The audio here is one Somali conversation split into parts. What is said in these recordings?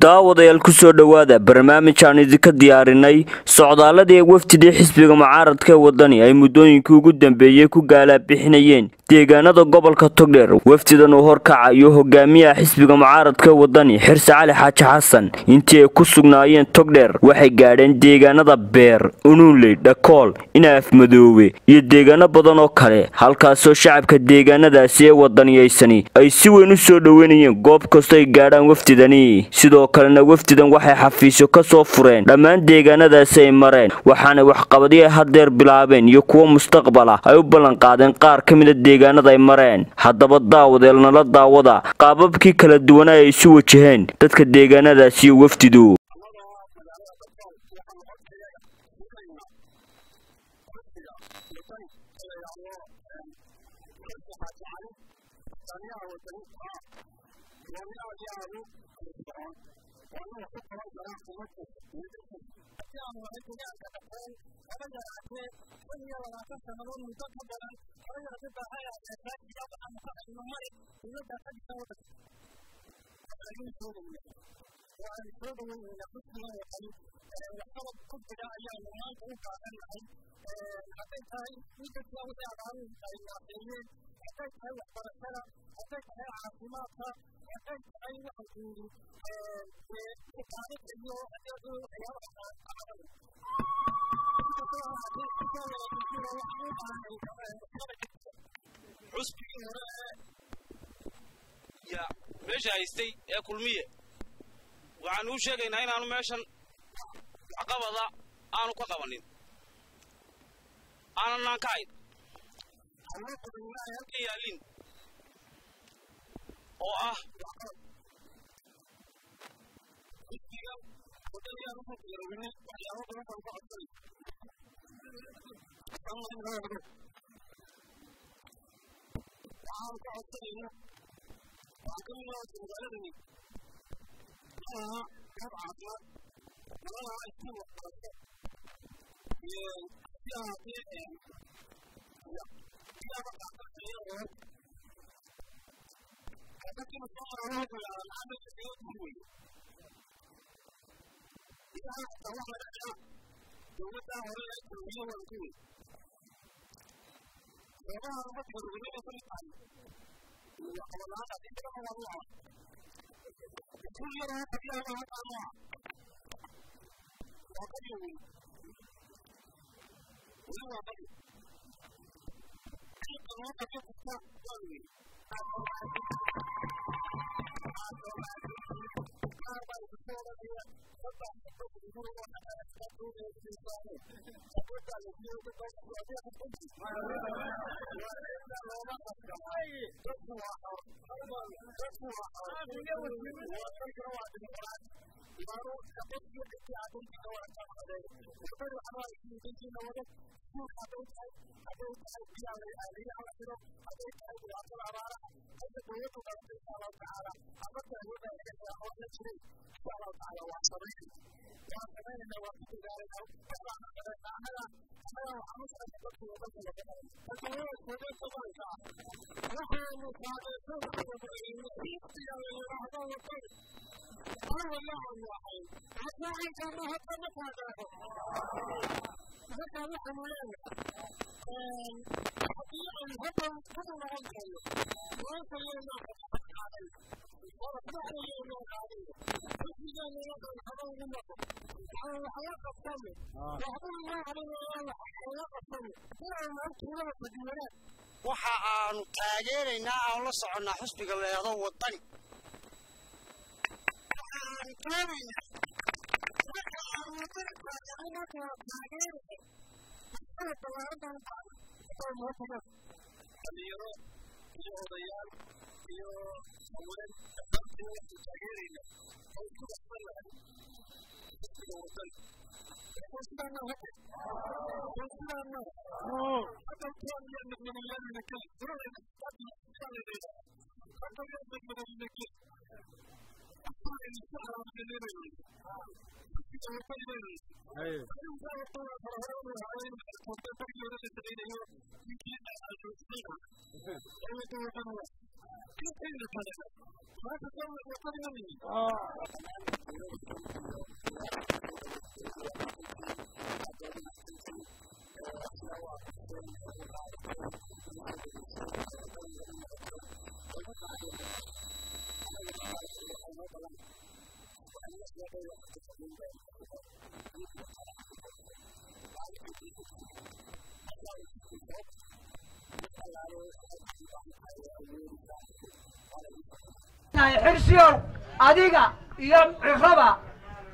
Daawadayaal, ku soo dhowaada barnaamij aan idinka diyaarinay socdaaladii wafdidii xisbiga mucaaradka ee Wadani ay muddooyinkii ugu dambeeyey ku gaalaa bixinayeen deegaanada gobolka Togdheer. Wafdidan uu horkacayo hogaamiyaha xisbiga mucaaradka ee Wadani, Xirse Cali Xaaji Xasan, intii ay ku sugnaayeen Togdheer waxay gaadheen deegaanada Beer, Unuunley, Dhakool, Inaafmadoobe iyo deegaano badan oo kale, halkaasoo shacabka deegaanadaasi ee wadaniyaysani ay si weyn u soo dhoweynayeen goob kastoo ay gaadhaan wafdidani. Sidoo kalena wafdidan waxay xafiisyo ka soo fureen dhammaan deegaanadaasi ay mareen, waxaana waxqabadyo ay haddeer bilaabeen iyo kuwo mustaqbala ay u ballanqaadeen qaar ka mida deegaanada ay mareen. Haddaba daawadeel, nala daawada qaababkii kala duwanaa ay isu wajaheen dadka deegaanadaasi iyo wafdidu. Xusbigii hore ee meesha haystay ee Kulmiye waxaanu u sheegaynaa inaanu meeshan waxqabada aanu ka qabanin, aananaan ka hayn halka yaallin oo ah xusbiga Wadaniyaanu ku diyaarowinay. Waxyaabo badan baan ka codsanay. Waxaanu ka codsanayna waxaa ka mid ah magaaladani ma laha goob caafimaad, mana laha iskuul waxbarasho. Hasi ahaatee biyaaba qaata xilliyada roobabka dadkina soo maraa wuxuu yidhahdaa, maxaa meesha kaga duwan weye biyaha? Xataa wax laga dhiga dowladdaa hore ee Kulmiye waan ku wey goobaha uga diyaarowinay bay ka mid tahay waxqabad in badan waa lagu iskuul yar oo qabyaha baa halkaa nooca waa qabyo weli, weli waa qabyo qiiqa loo qabyo kasta waan weli qaar baa idinku odhanaya saddex dadku waa xor, dadku waa xor, dalkuna waa dimuqraadi. Hadday tahay biyaa la xiro, hadday tahay dhibaatada abaaraha hadda dowladdu qabatay, insha Allahu tacaala afarta awoodda laga helaa oo la jiray, insha Allahu tacaala waa samaynayna, waan samaynayna, waan ku dadaalaynaa, waxbaanu qabanaa. Annaga waxaan u shaqayna dadku iyo dalka laga helay waxaanu taageersan xisbiga la yidhaahdo Wadani. Awalna aanu ahayn raacinkaana hadda ma taageero. Marka waxaanu leenahay haddii ay hadda ku noqon doono maanta yeelnaa Waxa aanu taageeraynaa aan la soconnaa xisbiga leedo Waddani. Dhalinyaro iyo odayaal iyo haween dhammaantiin waxaanu taageeraynaa oo isku baxsanahay xisbiga Waddani. Xirsiyow, adiga iyo Cirraba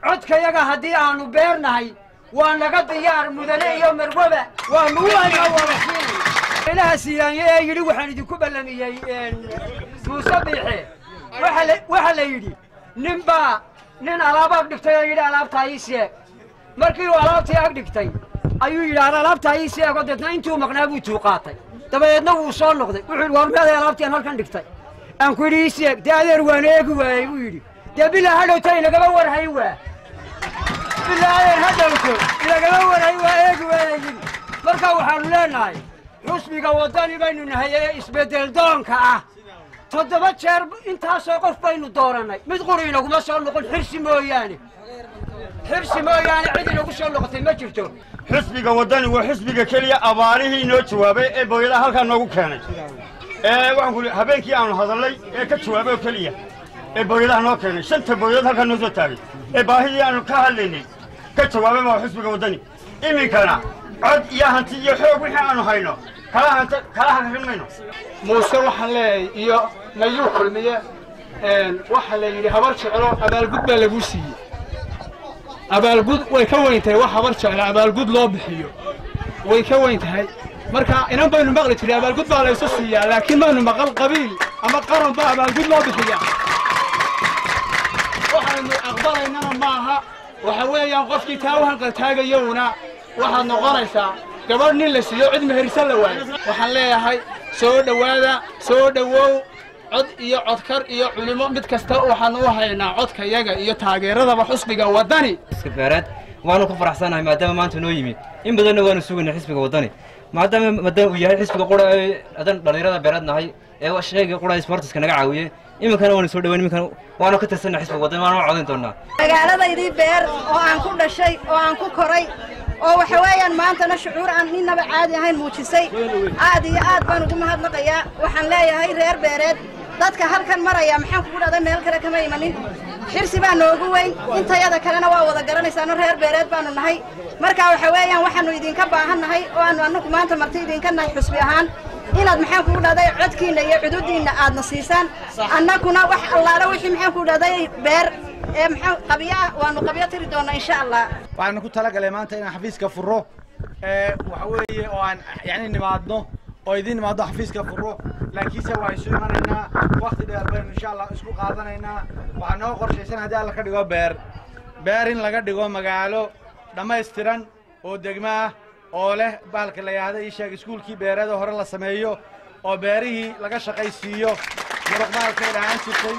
codkayaga haddii aanu beernahay waa naga diyaar. Mudane iyo marwaba waanu u haynaa, waana siinay. Ilaha Siilaanye ee yidhi waxaan idinku ballamiyey Muuse Biixe, waxa la yidhi nin baa nin alaab ag dhigtay oo yidhi alaabtaa ii sheeg. Markii uu alaabtii ag dhigtay ayuu yidhi ar alaabtaa ii sheego. Deedna intuu maqnaa buu tuuqaatay, dabadeedna wuu soo noqday. Wuxuu yidhi war meeday alaabtii aan halkan dhigtay aan ku yidhi ii sheeg? Dee adeer waan eegi waayey buu yidhi. Dee bilaa hadhowta inagaba warhay waa, bilaa adeer hadhowto inagaba warhay waa, eegi waayey yidhi. Marka waxaanu leenahay xusbiga Waddani baynu nahay ee isbeddel doonka ah. 7 jeer intaasoo qof baynu doorannay, mid quri inaguma soo noqon. Xirsi mooyaane, Xirsi mooyaane cid inagu soo noqotay ma jirto. Xisbiga Waddani waa xisbiga keliya abaarihii inoo jawaabay ee booyadaha halkaa noogu keenay, ee waxaan ku habeenkii aanu hadallay ee ka jawaabay oo keliya ee booyadaha noo keenay, 5ta booyadood halkaa noo soo taagay ee baahidii aanu ka hadlaynay ka jawaabay waa xisbiga Waddani. Iminkana cod iyo hanti iyo xoog wixii aanu hayno kala hanta kala hakarin mayno. Muuse waxaan leeyahay iyo Nayuu Kulmiye, waxaa la yidhi Habar Jeclo abaalgud baa laguu siiyey. Abaalgud way ka weyn tahay wax Habar Jeclo abaalgud loo bixiyo, way ka weyn tahay. Marka inan baynu maqli jiray abaalgud baa laysu siiyaa, laakiin maynu maqal qabiil ama qaran baa abaalgud loo bixiyaa. Waxaynu aqbalaynana maaha. Waxa weeyaan qofkii taa u hanqaltaagayowna waxaad noqonaysaa gabadh nin la siiyo cid mehersan la waayo. Waxaan leeyahay soo dhowaada, soo dhowow. Cod iyo codkar iyo culimo mid kasta waxaanu u haynaa codkayaga iyo taageeradaba xusbiga Waddani. Beereed waanu ku faraxsanahay maadaama maanta noo yimid. In badanna waanu sugaynay xisbiga Waddani, maadaama uu yahay xisbiga qura ee adan dhalinyarada beereed nahay ee shayga qura sportiska naga caawiyey. Iminkana waanu soo dhaweyn, iminkana waanu ka tirsanay xisbiga Waddani, waanu codayn doonaa. Magaaladaydii Beer oo aan ku dhashay oo aan ku koray oo waxa weeyaan maantana shucuur aan ninaba caadi ahayn muujisay, aad iyo aad baan ugu mahadnaqayaa. Waxaan leeyahay reer Beereed, dadka halkan maraya maxaan kugu dhahday meel kale kama imanin, Xirsi baa noogu weyn, intayada kalena waa wada garanaysaano reer Beereed baanu nahay. Marka waxa weeyaan waxaanu idinka baahan nahay oo aanu annagu maanta marti idinka nahay xusbi ahaan inaad maxaan kugu dhahday codkiinna iyo cududiinna aadna siisaan. Annaguna wax allaale wixii maxaan kugu dhahday Beer ee maxaa qabyo ah waanu qabyo tiri doonaa insha Allah. Waxaanu ku talagalay maanta inaan xafiiska furo, waxa weeye oo aan yani nimaadno oo idin nimaadno xafiiska furo, laakiinse waa isu imanaynaa, wakti dheer baynu insha Allah isku qaadanaynaa. Waxaa noo qorshaysan haddii Alla ka dhigo Beer in laga dhigo magaalo dhammaystiran oo degmo ah oo leh bahalka la yidhaahda ii sheeg iskuulkii beereeda hore la sameeyo oo beerihii laga shaqaysiiyo, muruqmaalkay dhahaan jirtay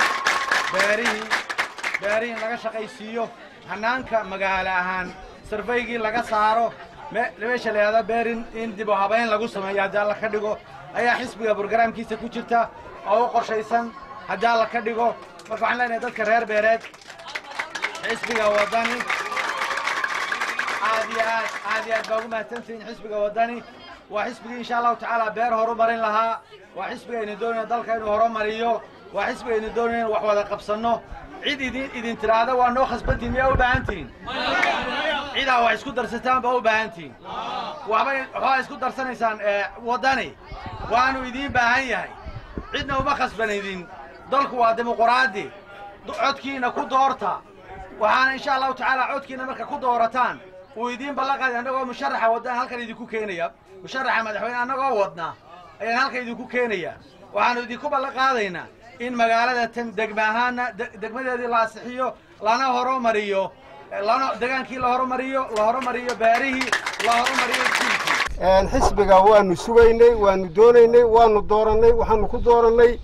beerihii in laga shaqaysiiyo, hanaanka magaalo ahaan sarfaygii laga saaro meesha la yidhahda Beer in dib u habeyn lagu sameeyo haddii Alla ka dhigo ayaa xisbiga brograamkiisa ku jirta oo u qorshaysan haddii Alla ka dhigo. Marka waxaan leenahay dadka reer Beereed, xisbiga Waddani aad iyo aad aad iyo aad baa ugu mahadsantihiin. Xisbiga Waddani waa xisbigii insha Allahu tacaala Beer horumarin lahaa, waa xisbiga aynu doonayna dalka inuu horumariyo. Waa xisbigaynu doonayna wax wada qabsanno. Cid idin tiraahda waa noo khasbantihin miyaa u baahantihin? Cidaa wax isku darsataan baa u baahantihin. Waxbaa isku darsanaysaan Waddani, waanu idiin baahan yahay. Cidna uma khasbanidin. Dalku waa dimuquraadi. Codkiina ku doorta. Waxaana insha Allahu tacaala codkiina marka ku doorataan uu idiin ballanqaaday, annagoo musharaxa Waddani halkan idinku keenaya, musharaxa madaxweyne annagoo wadna ayaan halkan idinku keenaya. Waxaanu idinku ballan qaadaynaa in magaalada tan degma ahaana degmadeedii la asixiyo, lana horumariyo, lana degaankii la horumariyo, la horumariyo beerihii, la horumariyo iskuulkii. Xisbiga waanu sugaynay, waanu doonaynay, waanu doorannay. Waxaanu ku doorannay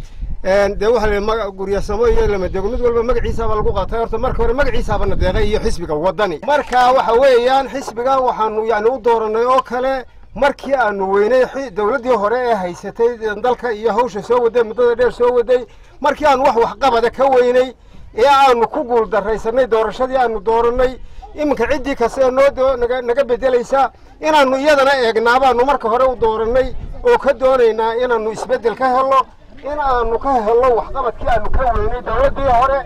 dee waxa la guryasamo iyo lamadego, mid walba magaciisaaba lagu qaatay. Horta marka hore magaciisaaba na deeqay iyo xisbiga Waddani. Marka waxa weeyaan xisbiga waxaanu yani u doorannay oo kale markii aanu weynay dawladdii hore ee haysatay dalka iyo hawsha soo waday, muddada dheer soo waday, markii aanu wax waxqabada ka weynay ee aanu ku guul darraysanay doorashadii aanu doorannay, iminka ciddii kasta ee noo naga beddelaysa inaannu iyadana eegnaa baanu marka hore u doorannay, oo ka doonaynaa inaannu isbeddel ka helno, in aanu ka helno waxqabadkii aanu ka weynay dawladdii hore.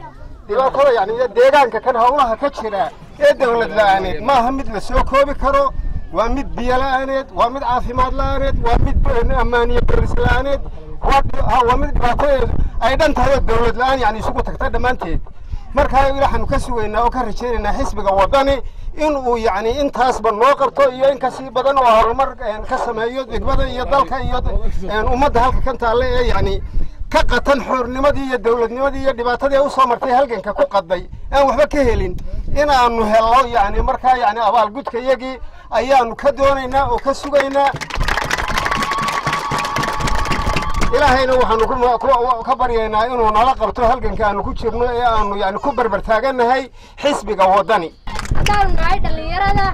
Dhibaatada yani deegaanka kan hawlaha ka jira ee dawlad la'aaneed maaha mid la soo koobi karo. Waa mid biyo la'aaneed, waa mid caafimaad la'aaneed, waa mid ammaaniye boolis la'aaneed, waa mid dhibaatadeedu ay dhan tahay oo dawlad la'aan yani isugu tagta dhammaanteed. Markaa waxaanu ka sugaynaa oo ka rajaynaynaa xisbiga Waddani in uu yacni intaasba noo qabto iyo in kasii badan oo horumar ka sameeyo degmada iyo dalka iyo ummadda halka kan taalle ee yacni ka qatan xoornimadii iyo dawladnimadii iyo dhibaatadii usoo martay halganka ku qadday aan waxba ka helin, in aanu helno yacni markaa yacni abaalgudkayagii ayaanu ka doonaynaa oo ka sugaynaa. Ilaahayna waxaanu ka baryaynaa inuu nala qabto halganka aanu ku jirno ee aanu yani ku barbar taagannahay xisbiga Waddani. Haddaanu nahay dhallinyarada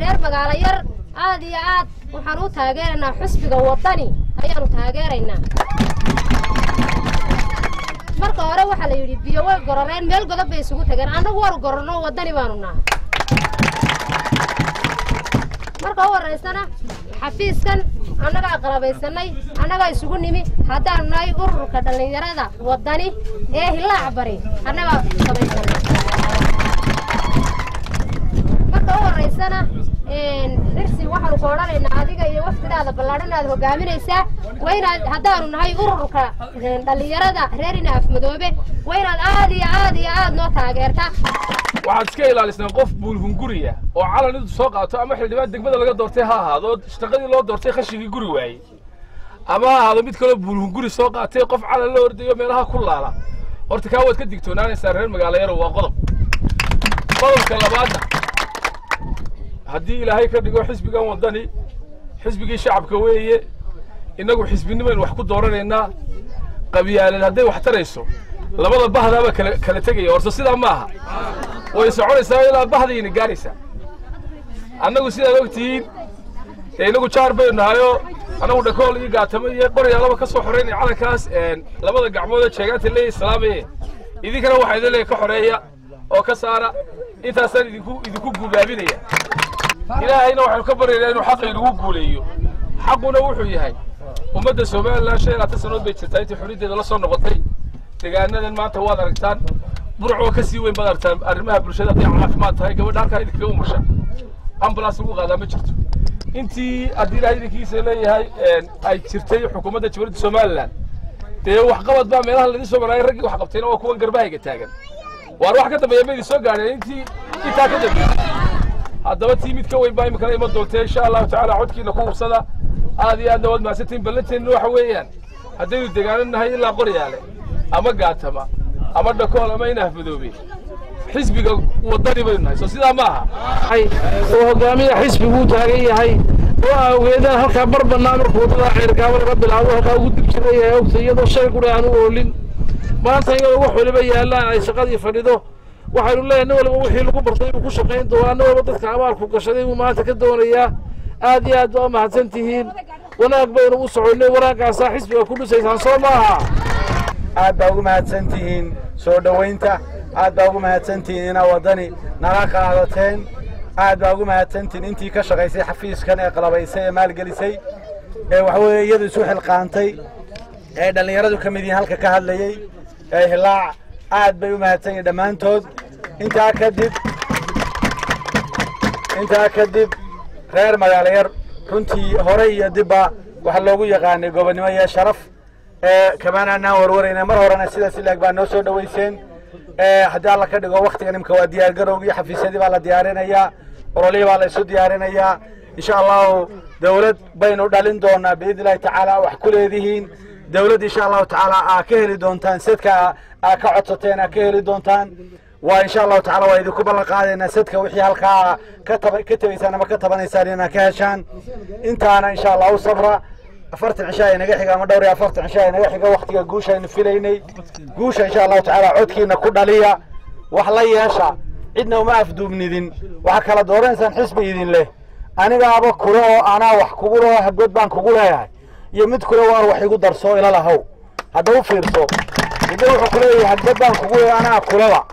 reer Magaalo Yar, aad iyo aad waxaan u taageeraynaa xisbiga Waddani ayaanu taageeraynaa. Marka hore waxaa la yidhi biyo way gororeen, meel godob bay isugu tageen. Annagu waanu gororno, Waddani baanu nahay. Marka u horraysana xafiiskan annagaa qalabaysanay, annagaa isugu nimi. Haddaanu nahay ururka dhallinyarada Waddani ee Hilaac Bari, annagaa samaysanay. Marka u horraysana Xirsi waxaanu ku odhanaynaa, adiga iyo waftidaada ballaadhan aad hogaaminaysaa waa inaad, haddaanu nahay ururka dhallinyarada reer Ina Afmadoobe, waa inaad aad iyo aad iyo aad noo taageertaa. Waxaad iska ilaalisnaan qof buulhunguriya oo calan intuu soo qaato, ama xildhibaan degmada laga doortay ha ahaado shaqadii loo doortay khashigii guri waayey, ama ha ahaado mid kaloo buulhunguri soo qaatay, qof calan la ordayo meelaha ku laala. Horta kaa waad ka digtoonaanaysaa reer Magaalo Yaro. Waa qodob. Qodobka labaadna, haddii Ilaahay ka dhigo, xisbigan Waddani xisbigii shacabka weeye. Innagu xisbinimaynu wax ku dooranaynaa. Qabyaalad hadday wax tarayso, labada bahdaaba kala kala tegaya. Horta sidaa maaha, way soconaysaa ilaa bahdayna gaaraysaa. Annagu sidaad ogtihiin dee inagu jaar baynu nahayoo, annagu Dhakool iyo Gaatamo iyo Qoryaalaba ka soo xoreynaya calankaas labada gacmood ee jeegaanta leeyahay salaamaye. Idinkana waxaa idin leeyahay ka xoreeya oo ka saara. Intaasaan idinku guubaabinaya. Ilaahayna waxaynu ka baryaynaa inuu xaqa inagu guuleeyo. Xaquna wuxuu yahay ummadda Somaliland 25 sanood bay jirtaa intii xorriyaddeeda la soo noqotay. Deegaanadan maanta waad aragtaan, Burcoo ka sii weyn baad aragtaan. Arrimaha bulshada hadday caafimaad tahay, gabadha halkaa idinkaga umusha ambulance lagu qaadaa ma jirto. Intii haddii Ilahay idinkiisa leeyahay ay jirtay xukuumadda Jamhuuriyadda Somaliland, dee waxqabad baa meelaha laidin soo maraayay. Raggii wax qabtayna waa kuwan garbahayga taagan. Waar wax ka dambeeya ma idin soo gaadheen intii intaa ka dambeysay? Haddaba tii mid ka weyn baa iminkana iman doonta insha Allahu tacaala. Codkiina ku hubsada. Aad iyo aadna waad mahadsantihiin. Ballanteedna waxa weeyaan haddaynu degaano nahay ilaa Qoryaale ama Gaatama ama Dhakool ama Inaafmadoobe, xisbiga Waddani baynu nahay. Soo sidaa ma aha? Oo hogaamiya xisbiguu taagan yahay oo awgeedaan halkaa bar bannaan markuu waddada Ceergaabo laga bilaabo halkaa ugu dib jiran yahay ogta, iyadoo shay qura aan u oolin. Maanta iyadoo wax waliba yaallaan ay shaqadii fadhido, waxaynu leeyahay nin waliba wixii lagu bartay buu ku shaqayn doonaa. Nin waliba dadka abaalku gashaday buu maanta ka doonayaa. Aad iyo aad baa mahadsan tihiin. Wanaag baynu u soconnay, wanaaggaasaa xisbiga ku dhisaysaan, soo maaha? Aad baa ugu mahadsan tihiin soo dhowaynta. Aad baa ugu mahadsan tihiin inaa Waddani nala qaadateen. Aad baa ugu mahadsantihiin intii ka shaqaysay xafiiskan ee qalabaysay ee maalgelisay ee waxa weeye iyadu isu xilqaantay ee dhallinyaradu ka mid yihiin halka ka hadlayey. ee Hilaac. Aad bay u mahadsan yihiin dhammaantood. Intaa kadib reer Magaalo Yar runtii hore iyo dibba waxaa loogu yaqaanay gobonnimo iyo sharaf. Kamaan aanaan warwarayna mar horena sidaas ilaag baa noo soo dhoweyseen. Haddii Alla ka dhigo waktigan imka waa diyaar garowgii, xafiisyadii baa la diyaarinayaa, ololihii baa la isu diyaarinayaa. Insha Allahu dawlad baynu dhalin doonaa biidni Illahi tacaala. Wax ku leedihiin dawlad insha Allahu tacaala aa ka heli doontaan sadka aa ka codsateen, aa ka heli doontaan. Waa insha Allahu tacaala waa idinku ballan qaadaynaa sadka wixii halkaa ka tabaysaan ama ka tabanaysaan inaad ka heshaan. Intaana insha Allah u sabra. 40 cisho ay naga xiga ama dhowr iyo 40 cisho ay naga xiga waqtiga guusha aynu filaynay. Guusha insha Allahu tacaala codkiina ku dhaliya, wax la yeesha, cidna uma afduubnidin. Waxaa kala dooranaysaan xisbi idin leh, anigaaba kule oo anaa wax kugu leho, habgood baan kugu leeyahay, iyo mid kule waan wax igu darso ila lahow. Hadda u fiirso, midna wuxuu kuleeyahay habgood baan kugu leeyahay anaa kuleba,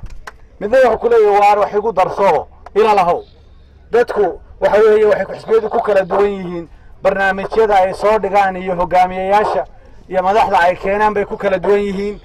midna wuxuu kuleeyahay waan wax igu darso ila lahow. Dadku waxa weeye waxay xisbiyadu ku kala duwan yihiin barnaamijyada ay soo dhigaan iyo hogaamiyayaasha iyo madaxda ay keenaan bay ku kala duwan yihiin.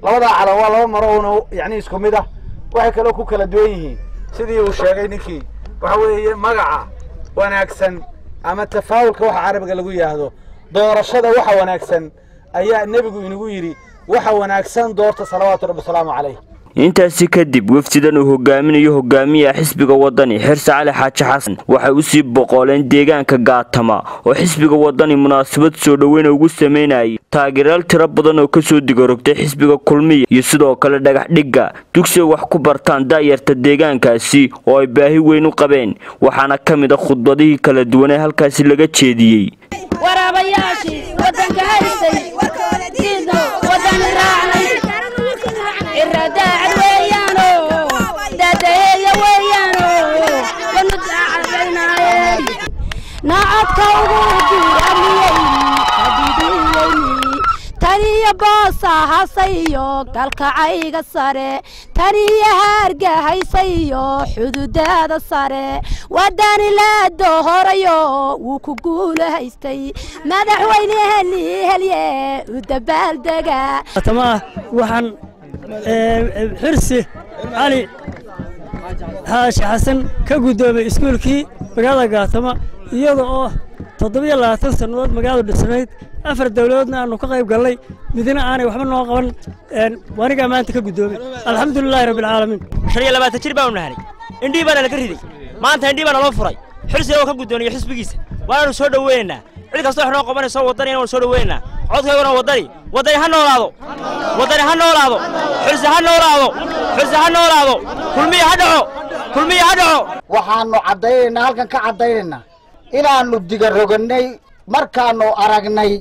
Labadaa calan waa laba maro una yacni isku mid ah. Waxay kaloo ku kala duwan yihiin sidii uu sheegay ninkii, waxa weeye magaca wanaagsan ama tafaawulka waxa carabiga lagu yidhaahdo doorashada. Waxa wanaagsan ayaa nebigu inagu yidhi, waxa wanaagsan doorta, salawaatu rabbi wasalaamu calayh. Intaasi kadib wafdidan uu hogaaminayo hogaamiyaha xisbiga Wadani Xirsi Cali Xaaji Xasan waxay usii boqoleen deegaanka Gaatama oo xisbiga Wadani munaasabad soo dhoweyn ugu sameynayay taageerayaal tiro badan oo kasoo digarogtay xisbiga Kulmiya, iyo sidoo kale dhagax dhigga dugsiga wax ku bartaan da'yarta deegaankaasi oo ay baahi weyn u qabeen. Waxaana ka mid ah khudbadihii kala duwan ee halkaasi laga jeediyey. Waraabayaashii wadanka haystay diidno, wadani raacnay, iradaacad weeyaano, daadaheeya weeyaano, wanu daacadaynaaye nacadka ugu diramiyeyni kadidiyeyni taniyo boosa hasayo galkacayga sare, taniyo haargahaysayo xuduudaada sare, wadani laado horayo wuu ku guula haystay madaxweyneheni helye u dabaaldega. Tama waxaan Xirsi Cali Xaashi Xasan ka guddoomay iskuulkii magaalada Gaatama, iyada oo 27 sannadood magaaladu dhisnayd, 4 dowladoodna aanu ka qayb gallay, midna aanay waxba noo qaban. Anigaa maanta ka guddoomay, alxamdulilaahi rabbilcaalamiin. 25 jir baanu nahanay, indhihii baana laga riday, maanta indhihii baana loo furay. Xirsiga oo ka guddoonaya xisbigiisa waanaanu soo dhoweynaynaa. Cid kasta wax noo qabanayso Waddanina waanu soo dhoweynaynaa. Codkayguna Waddani, Waddani ha noolaado, Waddani ha noolaado, Xirsi ha noolaado, Xirsi ha noolaado, Kulmiya ha dhaco, Kulmiya ha dhaco. Waxaannu caddaynaynaa, halkan ka caddaynaynaa inaannu digarogannay markaannu aragnay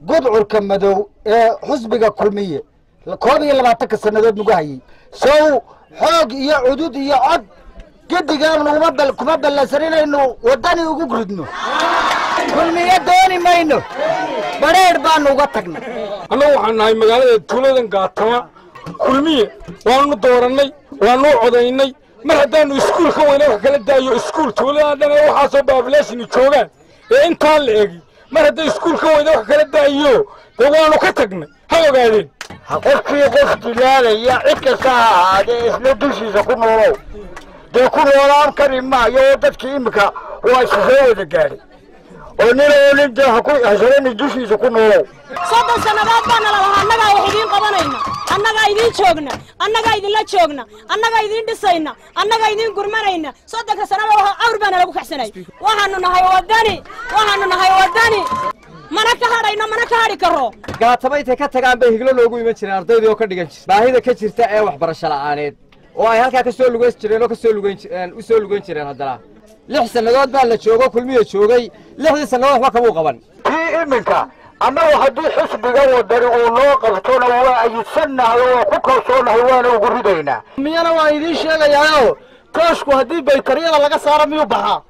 gudcurka madow ee xusbiga Kulmiye 21-ka sannadood nagu hayey. Sow xoog iyo cudud iyo cod gedigaanu kuma ballansan inaynu Waddani ugu ridno. Kulmiye dooni mayno, badheedh baannu uga tagnay. Annagu waxaan nahay magaalada tuuladan Gaatama. Kulmiye waanu doorannay, waanu codaynay. Mar haddaannu iskuul ka weyna wax kala daayo, iskuul tuuladan dhan ee waxaasoo baabulaashini joogaan ee intaan la egi, mar hadday iskuul ka weyna wax kala daayo, dee waanu ka tagnay, ha ogaadeen. Qofkii qof dilaalaya cid kasta ha ahaadee isla dushiisa ku noolow, dee ku noolaan kari maayo. Oo dadkii iminka waa isu soo wada gaadhay oo nin oo nin dee haku dushiisa ku noolow. 30 sannadood baana la lahaa annagaa wax idiin qabanayna, annagaa idiin joogna, annagaa idinla joogna, annagaa idiin dhisayna, annagaa idiin gurmanayna. 30-ka sanaba waxa awr baana lagu kaxsanay. Waxaanu nahay Waddani, waxaanu nahay Waddani, mana ka hadhayno, mana ka hadhi karo. Gaatama intay ka tagaan bay Higlo loogu iman jireen ardaydii oo ka dhigan jirtay baahida ka jirta ee waxbarasho la'aaneed oo ay halkaa ka soo lugayn jireen oo ka soo lugayn u soo lugayn jireen. Haddana 6 sannadood baa la joogo, Kulmiya joogay 6dii sannadood waxba kamuu qaban. Kii iminka annagu haddii xisbiga Wadani uu noo qabtona waa ayidsannahay oo waa ku kalsoonahay, waana ugu ridaynaa. Miyana waan idiin sheegayaayo, kooshku haddii baytariyada laga saaro miyuu baxaa?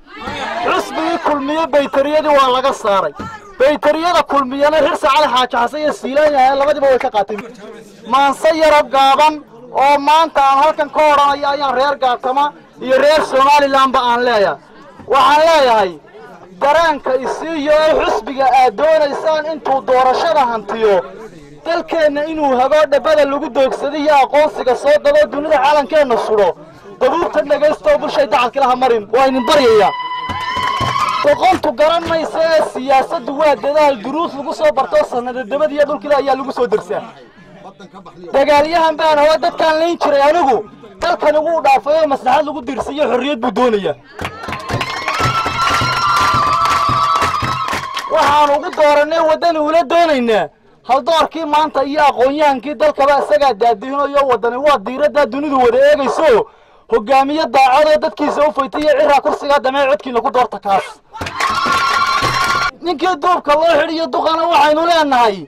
Xisbigii Kulmiye baytariyadii waa laga saaray. Baytariyada Kulmiyana Xirsi Cali Xaaji Xasan iyo Siilaanyahay labadiiba way ka qaateen. Maanse yaro gaaban oo maanta aan halkan ka odhanayo ayaan reer Gaatama iyo reer Somalilandba aan leeyahay. Waxaan leeyahay dareenka isiiyo ee xisbiga aad doonaysaan intuu doorashada hantiyo. Dalkeenna inuu hago dhabbada lagu doogsaday iyo aqoonsiga soo dabo dunida caalankeenna sudho dabuubta dhagaystoo bulshay dacalkilaha marin waa idin baryayaa. Doqontu garan maysa ee siyaasaddu waa dadaal duruus lagu soo barto sanadadabad iyo dhulkila ayaa lagu soo dersaa. Dagaalyahan baan aho dadkaan layn jiray anigu dalkan ugu dhaafay oo maslaxad lagu dirsiiyo xorriyad buu doonayaa. Waxaan ugu dooranay Waddani ula doonaynaa haldoorkii maanta iyo aqoon-yahankii dalkaba isagaa daadihinayo. Waddani waa diiraddaa dunidu wada eegayso hogaamiye daacadoo dadkiisa u faytay iyo ciraa kursigaa damee codkiina ku doorta kaas. Ninkii duubka loo xidhiyo duqana waxaynu leenahay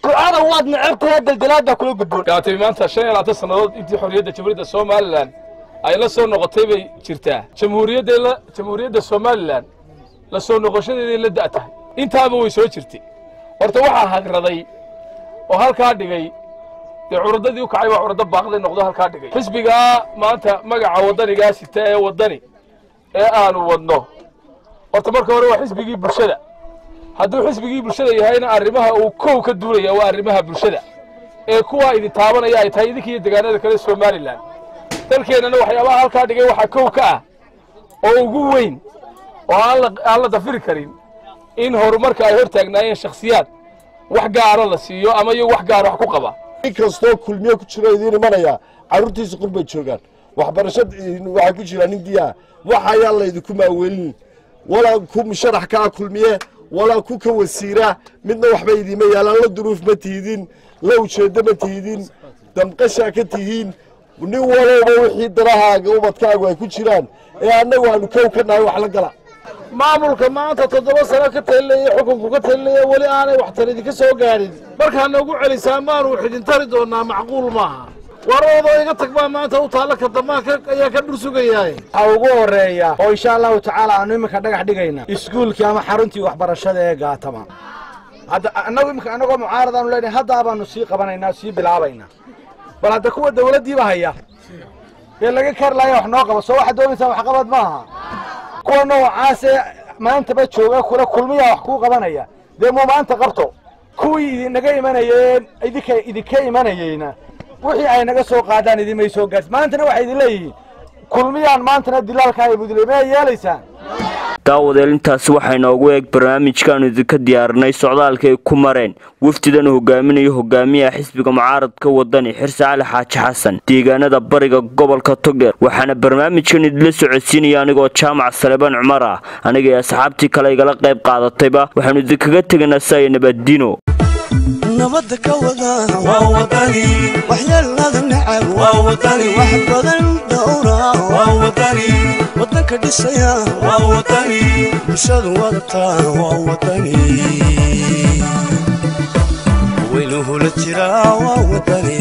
ducada waad necabtahay daldalaad baa kula gudboon. Gaatay maanta 25 sannadood intii xorriyadda Jamhuuriyadda Somaliland ay la soo noqotay bay jirtaa. Jamhuuriyadda Somaliland la soo noqoshadeeday la da' tahay intaaba way soo jirtay. Horta waxaa hagraday oo halkaa dhigay dee curadadii u kacay baa curado baaqday noqdo halkaa dhigay. Xisbigaa maanta magaca Waddanigaa sita ee Waddani ee aanu wadno horta marka hore waa xisbigii bulshada. Hadduu xisbigii bulshada yahayna arrimaha uu kow ka duulaya waa arrimaha bulshada ee kuwaa idin taabanaya ay tahay idinka iyo deegaanada kale Somaliland. Dalkeennana waxyaabaha halkaa dhigay waxaa kow ka ah oo ugu weyn oo aan la dafiri karin in horumarka ay hor taagnaayeen shakhsiyaad wax gaara la siiyo ama iyagu wax gaara wax ku qaba. In kastoo Kulmiye ku jiro idiin imanaya carruurtiisa qurbay joogaan waxbarasho waxay ku jiraan Hindiya wax ayaa laydinku maaweelin walaa ku musharax kaa Kulmiye walaa ku ka wasiira midna waxba idiima yaalaan. La duruuf ma tiidin, la ujeeddo ma tiidin, damqashaa ka tihiin. Nin walowba wixii darahaaga ubadkaagu ay ku jiraan ee annagu aanu kow ka nahay wax la gala. Maamulka maanta 7 sano ka talinaya xukunku ka talinaya weli aanay waxtar idinka soo gaadhin markaa noogu celisaa maanu wax idin tari doonaa macquul maaha. Waroodoo iga tag baa maanta u taalla ka damaanka ayaa ka dhur sugayaay. Waxaa ugu horeeya oo insha Allahu tacaala aanu iminka dhagax dhigayna iskuulkii ama xaruntii waxbarashada ee Gaatama. Hadda annagu iminka annagoo mucaarad aanu leenahay hadda baanu sii qabanaynaa sii bilaabaynaa. Bal hadda kuwa dawladdiiba haya ee laga kar laaya wax noo qaba soo waxaad doonaysaa waxqabad maaha. Kuwa noocaasee maantaba jooga kula Kulmiya wax kuu qabanaya dee muu maanta qabto. Kuwii idinaga imanayeen idinka imanayeyna wixii ay naga soo qaadaan idinmay soo gaarsi. Maantana waxay idin leeyihiin Kulmiyaan maantana dilaalka ay budley ma yeelaysaan. Daawadeel intaasi waxaa inoogu eeg barnaamijkaanu idinka diyaarinay socdaalka ay ku mareen wafdidan hogaaminayo hogaamiyaha xisbiga mucaaradka Waddani Xirsi Cali Xaaji Xasan deegaanada bariga gobolka Togdheer. Waxaana barnaamijkan idinla socodsiinaya anigoo Jaamac Saleebaan Cumar ah. Aniga iyo asxaabtii kale igala qayb qaadatayba waxaanu idinkaga tegaynaa saaya nabadino. Nabadda ka wada waa Wadani, waxyeelada nacab waa Wadani, wax badan dhowra waa Wadani, wadanka dhisaya waa Wadani, bulshadu wadataa waa Wadani, weynuhu la jiraa waa Wadani.